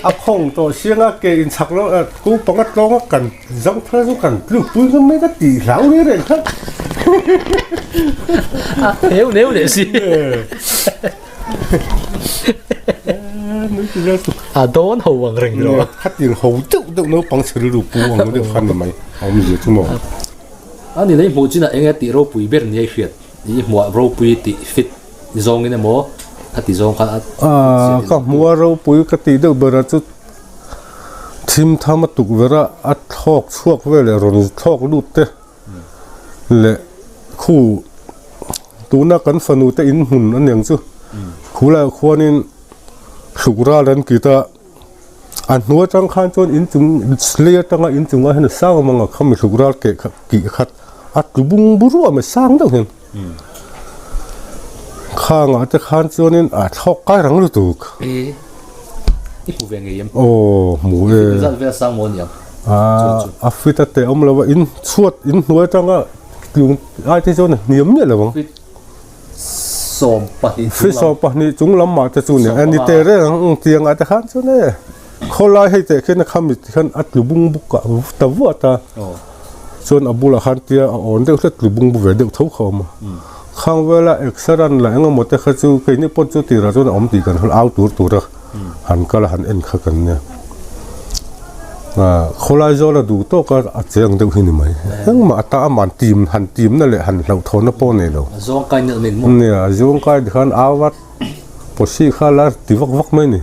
a khawng tawh siang a ke inchhak lo ko panga tlawng a kan zang thar chu kan tluk pui ngam mai ka tih hlau reng reng kha. A neu neu leh si. A dawn ho ang reng rawh. Khatin ho deuh deuh naupang chhe rilru pu ang deuh khan ni mai a awm zia chu maw. A ni lei hmuh chinah eng nge tih ropui ber nia i hriat? I hmuah ropui tih fit zawngin emaw a ti zawng khan a Ah ka hmuha ropui ka tih deuh berah chu thim tham a tukverh a a thlawk chhuak vel leh rawn thlawk lut te leh khu tuna kan fanu te in hmun a niang chu khu laiah khuanin hruk ral an kit a a hnuai atang khan chuan inchung lei atanga inchungah hian a sang awm ang a khami hruk ral keh kha kih khat a tlu bung bur a sang deuh hian khangah te khan chuanin a thlawk kai rang lutuk. I hmu ve ngei em? Aw hmu e. Zat vel sang maw niang? Ah a fit a teh awm lo a in chhuat in hnuai atanga tlung ai te chuan a hniam miah lo ang. Fit 12 chung lam. Fit 12 chung lam mah te chu nia ni teh reng ang tiang ah te khan chuan e khawlai hei teh khian a khami ti khan a tlu bung buk ah ta vuat a chuan a bulah khan tia a awn deuh hret tlu bung bu ve deuh tho kha a awm a. Khang vela exer an la eng emaw te kha chu keini pawh chu tirah chuan a awm tih kan au tur tur a han kal a han en kha kan nia ah khawlai zawl a duh tawk a a cheng deuh hi ni mai engmah a ta aman tim han timna leh han hlauhthawnna pawh a nei lo a zawng kai nalh nen maw nia a zawng kai tikhan au a pawsi kha la ti vak vak mai a ni.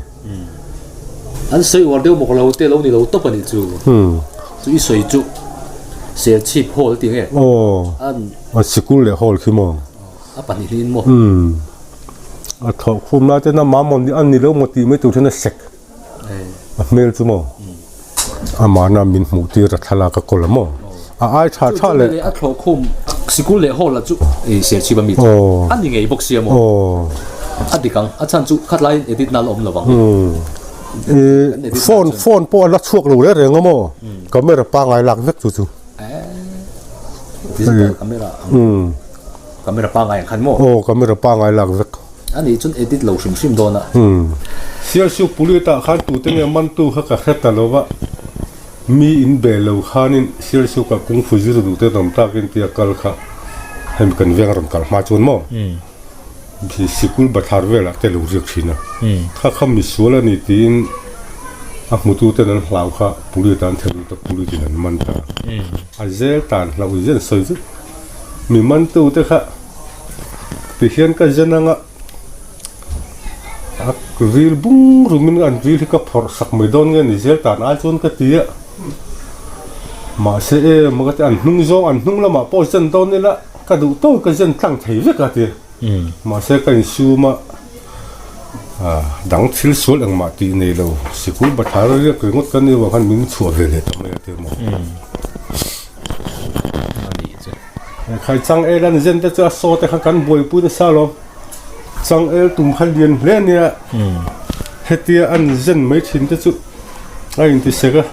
An sawi uar deuh bawk lo te lo ni lo tawp a nih chu. Chu i sawi chu Serchhip Hall tih nge? Aw, a sikul leh hall khi maw? A pahnih hnih in maw? A thawh khum lai ten a mamawh ni a ni lo maw tih mai tur hian a sek a hmel chu maw? Amahna min hmuh tir a thlalak a kawl a maw? A ai tha tha leh. A thlawh khum sikul leh hall ah chu ei Serchhip a mi chu a ni ngei bawk sia maw? A dik ang, a chhan chu khatlaiin edit na la awm lo vang. Phone phone pawh a la chhuak lo reng reng a maw? Camera pangngai lak vek chu chu. Digital camera ang. Camera pangngai ang khan maw? Aw camera pangngai lak vek. A nih chuan edit lo hrim hrim dawn a. Sialsiu Police ah khan tute nge mantu kha ka hre ta lo va. Mi in be lo khanin Sialsiu ka kungfu zir duh te awm takin tia kal kha hemi kan veng a rawn kal hma chuan maw sikul bathlar velah te lo riak thin a, kha kha misual a ni tiin a hmutu ten an hlau kha police an theh lut a police in an man ta a zel tan hlauh zen sawi vek mi mantu te kha tihian ka zen anga. A ril bung rumin an ril hi ka phawrh sak mai dawn nge ni zel tan ai chuan ka ti a mahse em ka ti an hnung zawng an hnung lamah pawh zen dawn ila ka duh tawk ka zen tlang thei vek a ti mahse ka insum a ah dang thil sual engmah tih nei lo sikul bathlar a riak ringawt ka ni avang khan min chhuah ve leh ta mai a ti maw. Khai changel an zen te chu a saw te kha kan buaipui nasa alawm. Changel tum kha lian hle a nia. Hetia an zen mai thin te chu a inti sek a.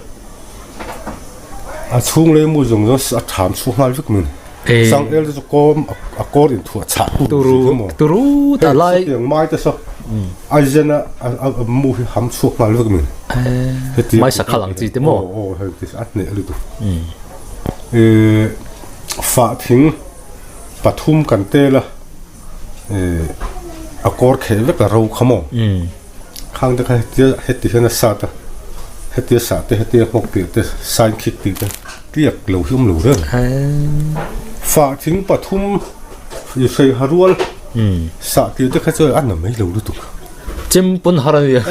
A chhung lei mu zawng zawng a tham chhuak nghal vek mai. Changel te chu kawm a kawr inthuah chhah tur a ni maw? Turu ta lai. Hei sawtiang mai te saw a zen a a mu hi ham chhuak nghal vek mai. Hetia mai sakhal ang chi te maw? Aw aw hei ti a hneh lutuk. Ehh fah thing pathum kan tel a ehh a kawr kheh vek a ro kha maw khang te kha hetia heti hian a sat a hetia sah te hetia nghawk tih te sign khik tih te tliak lo hi awm lo reng fah thing pathum i hrei ha rual sah tih te kha chuan a na mai lo lutuk. Chem pawn har a nia.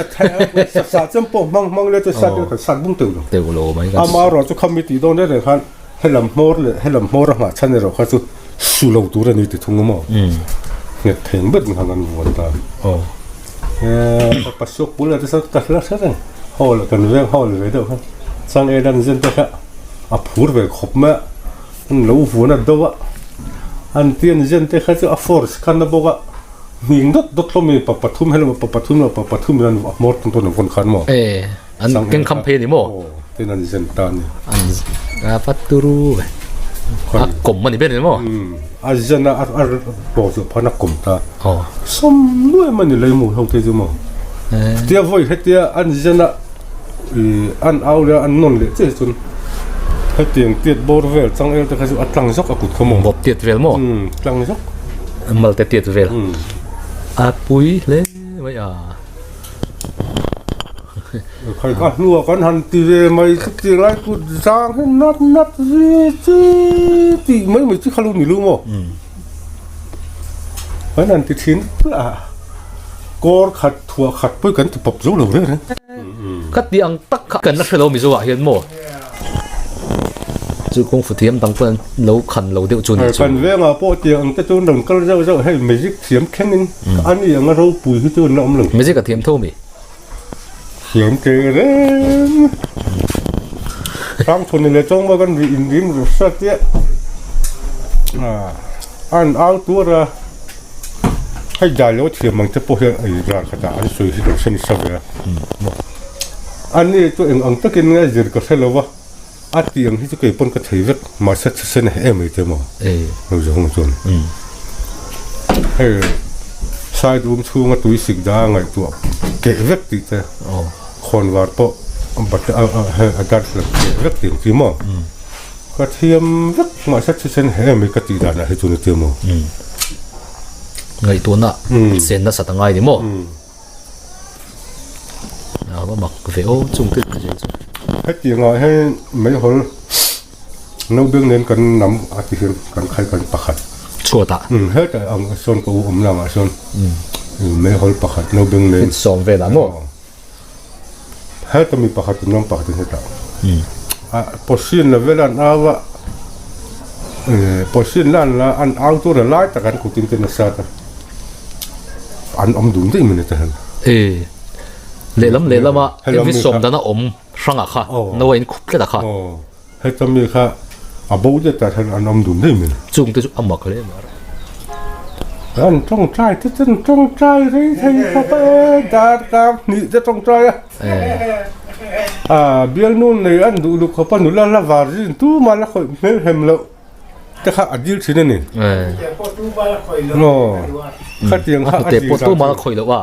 Sa chem pawh hmang hmang le chu sa te kan sat bung teuh lo. Teuh lo mai kan. Ama erawh chu khami tih dawn reng reng khan helam hmawr leh helam hmawr a nghah chhan erawh kha chu su lo tur a ni ti thung a maw. Nghet theng ber khan an vuan ta. Aw. Ka pasuak pul a te sawn ka hla hre reng. Hall kan veng hall ve deuh kha changel an zen te kha a phur ve khawp mai a an lo vuan a do a an ti an zen te kha chu a force kha na bawk a hning dawt dawt hlawm in pa pathum helama pa pathum leh pa pathum in an hmawr tawn tawn an vawn khan maw e an keng kham phei a ni maw aw tin an zen ta a ni an a va turu ve a kawm a ni ber a ni maw a zen a a tawh zawh phan a kawm ta aw sawm nuai mai a ni leimu ho te chu maw tia vawi hetia an zen a ih an au leh a an nawn leh chiah hi chuan hetiang tiat bawr vel changel te kha chu a tlang zawk a kut kha maw bawp tiat vel maw tlang zawk mal te tiat vel a pui hle mai a. Khai ka hnua kan han ti ve mai chu ti lai kut zang hi nat nat ve chi tih mai mai chi kha lo ni lu maw kan han ti thin a kawr khat thuah khat pawh kan ti pawp zo lo reng reng. Ka ti ang tak kha kan la hre lo Mizo ah hian maw chu kawng fu thiam dang pawh an lo khan lo deuh chu ni chu. Kan vengah pawh tiang ang te chu an rawn kal zauh zauh hei magic thiam thleng in a ni ang a ropui hi chu an la awm lo. Magic a thiam tho mi. Thiam te reng. Hrangchhawni leh Chawngma kan ri in rim ru hrat chiah. An au tuar a. Hei dai lo thiam ang te pawh hian ei ral khatah an sawi hi lo hre nasa ve a. Ani chu eng ang takin nge zir ka hre lo va, a tih ang hi chu kei pawn ka thei vek, mahse thisen a heh em mai te maw lo zawng ang chuan. Hei side room chhunga tui sik dah a ngaihtuah keh vek tih te, khawnvar pawh a darthlalang keh vek tih ang chi maw. Ka thiam vek mahse thisen he em hi ka tih danah hi chuan a tia maw? Ngaihtuahna chen nasat a ngai ni maw? A va mak ve aw chung te chu. Hetiangah hian meihawl naubeng nen kan nam a ti hian kan khai kan pakhat. Chhuatah? Hetah ang sawn ka u awm lamah sawn meihawl pakhat naubeng nen. Sawm velah maw? Heta mi pakhat in ram pakhat in hetah a pawhsin la vel an au a pawhsin la an la an au tur a lai tak an kut in te nasa ta an awm dun daih mai ni ta hian. E lehlam lehlam a engvi sawm dan a awm hrang ah kha no a in khup tlat ah kha. Heta mi kha a bo zet ah hian an awm dun daih mai. Chung te chu a mak hle mai. An tawngtai te chu an tawngtai rei thei khawp a e, darkar hnih te tawngtai a. A bialnu nei an duh luh khawp a nula la var zin tumah la khawih hmel hem loh te kha a dil thin a ni. Khatiang kha a dil tumah la khawih loh a.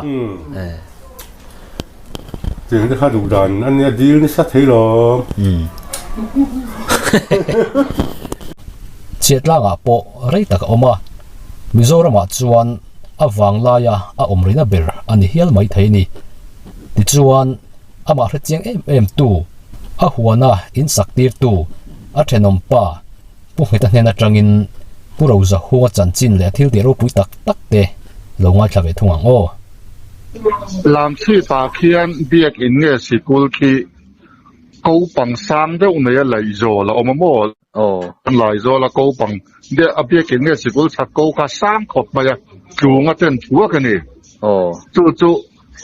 Tiang te kha duh dan a nia dil nasa thei lo. Chhiatlangah pawh rei tak a awm a, Mizoramah chuan a vanglaia a awm rihna ber a ni hial mai thei a ni. Tichuan, amah hrechiang em em tu, a huana insak tirtu, a thenawm pa Pu Ngheta hnen atangin Pu Rozahunga chanchin leh a thil tih ropui tak tak te lo ngaithla ve thung ang aw. Lamchhip ah khian biak in nge sikul khi kopang sang deuh nei a Laizawl a awm a maw? Aw. Laizawl a kopang a biak in nge sikul chhak ko kha sang khawp mai a tlunga ten thuak a ni. Aw. Chu chu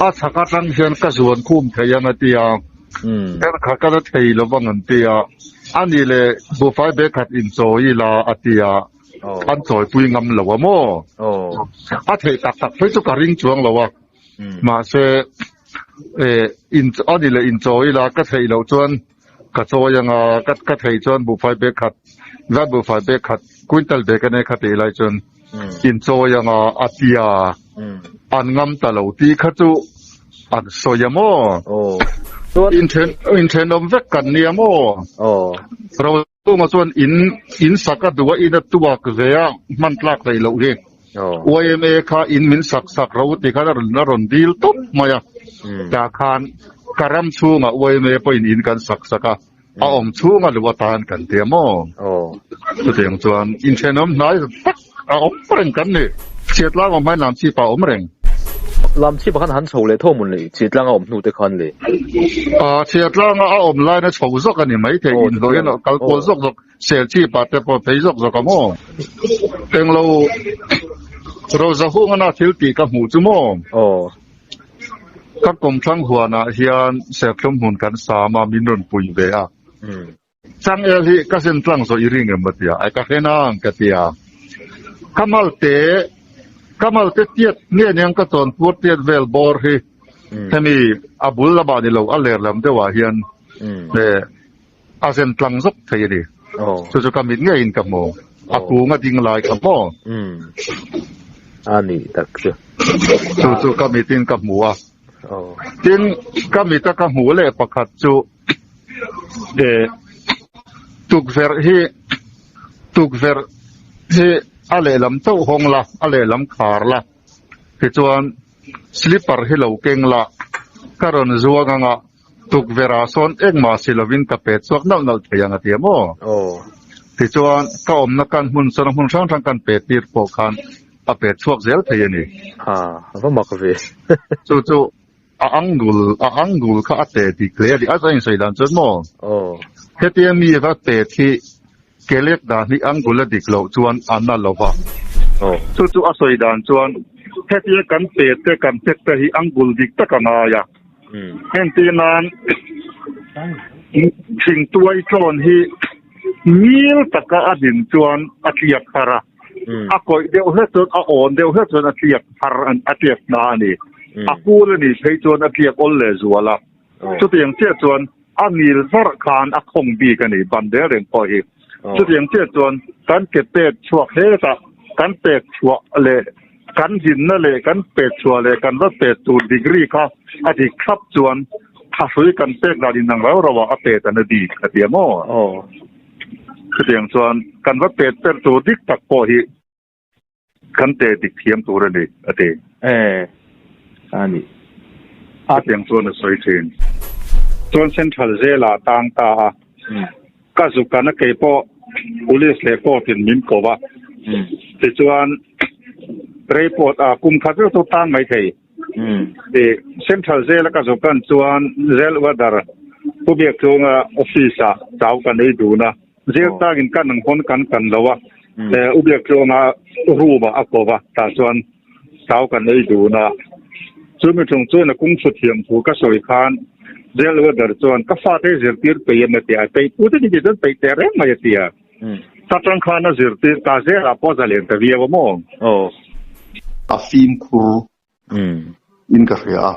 a chhak atang hian ka zuan khum thei ang a ti a, er kha ka la thei lo vang an ti a, a nih leh buhfai bag khat inchawi ila a ti a. An chawipui ngam lo a maw? A theih tak tak phei chu ka ring chuang lo a. Mahse, a ni leh inchawi ila ka theih loh chuan ka chawi ang a, ka theih chuan buhfai bag khat, zat buhfai bag khat, quintal bag a nei kha tih lai chuan inchawi ang a, a tia an ngam ta lo tih kha chu an sawi a maw? Inthenawm vek kan nia maw? Tunga chuan in in sak a duh a, in a tuak ve a, hman tlak theih loh hi. Yma kha in min sak sak ro ti khan a rawn a rawn dil tawp mai a. Tah khan ka ram chhungah yma pawhin in kan sak sak a, a awm chhunga luh atan kan ti a maw? Chutiang chuan inthenawm hnai tak a awm reng kan ni. Chhiatlang awm hmain Lamchhipa a awm reng. Lamchhipa khan han chho leh tho mawn le, Chhiatlang a awm hnu te khan le. Chhiatlanga a awm lain a chho zawk a ni maithei, inhlawhin a kal kual zawk zawk, Serchhipa te pawh phei zawk zawk a maw? Englo Rozahungana thil tih ka hmuh chu maw? Ka kawmthlang huanah hian serthlum hmun kan sam a, min rawn pui ve a. Changel hi ka zen tlang zawh i ring em a tia, ai ka hre nang ka tia. Ka malte, ka malte tiat nge niang ka chawnpur tiat vel bawr hi hemi a bul lamah ni lo a ler lam deuhah hian a zen tlang zawk thei a ni. Chu chu ka mit ngeiin ka hmu. A kung a ding lai ka maw? A nih tak chu. Chu chu ka mitin ka hmu a. Tin, ka mita ka hmuh leh pakhat chu tukverh hi tukverh hi a lehlam chauh hawng la, a lehlam khar la, tichuan slipper hi lo keng la, ka rawn zuang anga tukverh ah sawn engmah si lovin ka pet chhuak nalh nalh thei ang a ti a maw? Tichuan ka awmna kan hmun sawn a hmun hrang hrang kan pet tir pawh khan a pet chhuak zel thei a ni. Ha, a va mak ve. Chu chu a angle, a angle kha a te dik hle a ni. A zain sawi dan chuan maw? Aw. Hetia mi va pet hi ke lek dan hi angle a dik loh chuan a na lo va. Aw. Chu chu a sawi dan chuan hetia kan pet te kan pet te hi angle dik tak a ngai a. Entir nan thingtuai tlawn hi ngil taka a din chuan a tliak thar a, a kawih deuh hlek chuan a awn deuh hlek chuan a tliak thar a tliak hna a ni. A kul a nih phei chuan a tliak awl leh zual a. Chutiang chiah chuan a ngil zarh khan a khawng bik a ni, ban reng reng pawh hi. Chutiang chiah chuan kan ke pek chhuak hetah kan pek chhuah leh kan dinna leh kan pek chhuah leh kan va pek tur degree kha a dik thlap chuan thahrui kan pek dan inang rau rauah a pet an a dik a ti a maw? Chutiang chuan kan va pet per tur dik tak pawh hi Kan te dik thiam tur a ni, a ti. E, a ni. Chutiang chuan a sawi thin. Chuan Central Jail-ah tang ta a, ka zukana kei pawh Police leh Court in min ko va, tichuan Report a kum khat vel chu tang mai thei. I Central Jail-a ka zukan chuan Jail Warder Pu Biakchunga office-ah chau kan ei dun a. Jail tangin kan ang hawn kan kan lo a, U Biakchunga room-ah a ko va, tah chuan chau kan ei dun a. Chu mi chung chuan a kungfu thiam thu ka sawi khan Jail Warder chuan ka fate zirtir peih em a ti a, peih pu te ni tih chuan peih teh reng mai a ti a. Ta tang khan a zirtir ta zelah pawh zalen ta viau a maw? A fimkhur in ka hria a.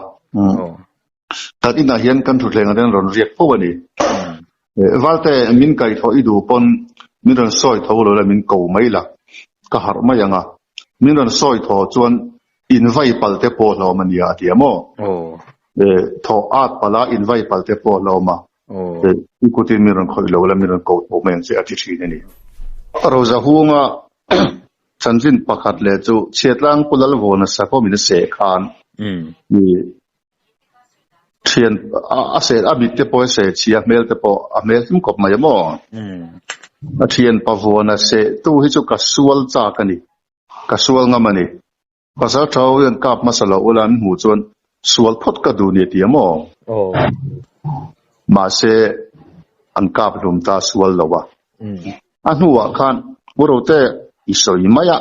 Kan inah hian kan thutthleng ah hian rawn riak fo a ni. Valte min kaihthawh i duh pawn min rawn sawi tho lo la min ko mai la, ka harh mai ang a. Min rawn sawi thaw chuan in vai pal te pawh hlawm a nia a ti a maw? Thaw at pal a in vai pal te pawh hlawm a. I kutin min rawn khawih lo la min rawn ko tho mai ang che a ti thin a ni. Rozahunga chanchin pakhat leh chu Chhiatlang Pu Lalvawna Sakhawmin a seh khan i Thian a seh a mit te pawh a seh chhia a hmel te pawh a hmel hlim khawp mai a maw? A thian pavuana seh tu hi chu ka sual chak a ni, ka sual ngam a ni. Pasal tha ho hian kap hmasa loh ula an hmuh chuan sual phawt ka duh ni a ti a maw? Mahse an kap hlum ta sual lo a. A hnuah khan U Rote i sawi mai a.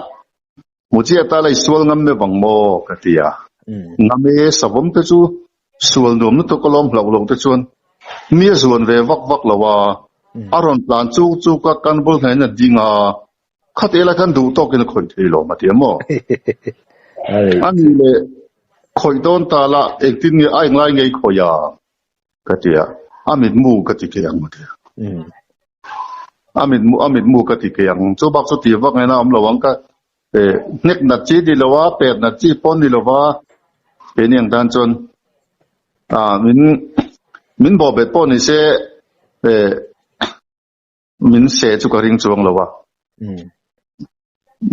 Muchia ta lai sual ngam me vang maw ka ti a. Ngam e savawm te chu sual nuam lutuk alawm hlauh loh te chuan mi a zuan ve vak vak lo a, a rawn tlan chuk chuk a kan bul hnain a ding a, khati ela khan duh tawkin a khawih thei lo ma ti a maw? A ni leh khawih dawn ta la engtin nge a englai ngei khawih a? Ka ti a, a mitmu ka ti kei ang a ti a. A mitmu a mitmu ka ti kei ang. Chu bak chu ti vak ngaihna a awm lo ang ka eh hnek nat chi ni lo a, pet nat chi pawh ni lo va, keini ang tan chuan ah min min bawhbet pawh ni se eh Min seh chu ka ring chuang lo a.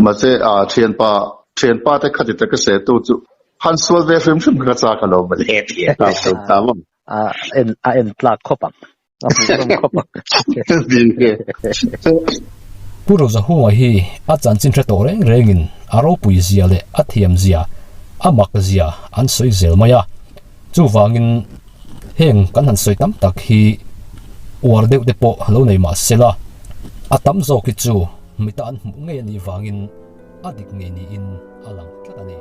Mahse a thianpa thianpa te khati taka seh tu chu han sual ve hrim hrim kha ka chak alo mawle. A en a en tlak khawp ang. A hmuhnawm khawp ang. Pu Rozahunga hi a chanchin hre tawh reng rengin a ropui zia leh a thiam zia, a mak zia an sawi zel mai a. Chuvangin Heng kan han sawi tam tak hi uar deuh te pawh lo nei mah se la, a tam zawk hi chu mita an hmuh ngei a nih vangin a dik ngei niin a lang tlat a ni.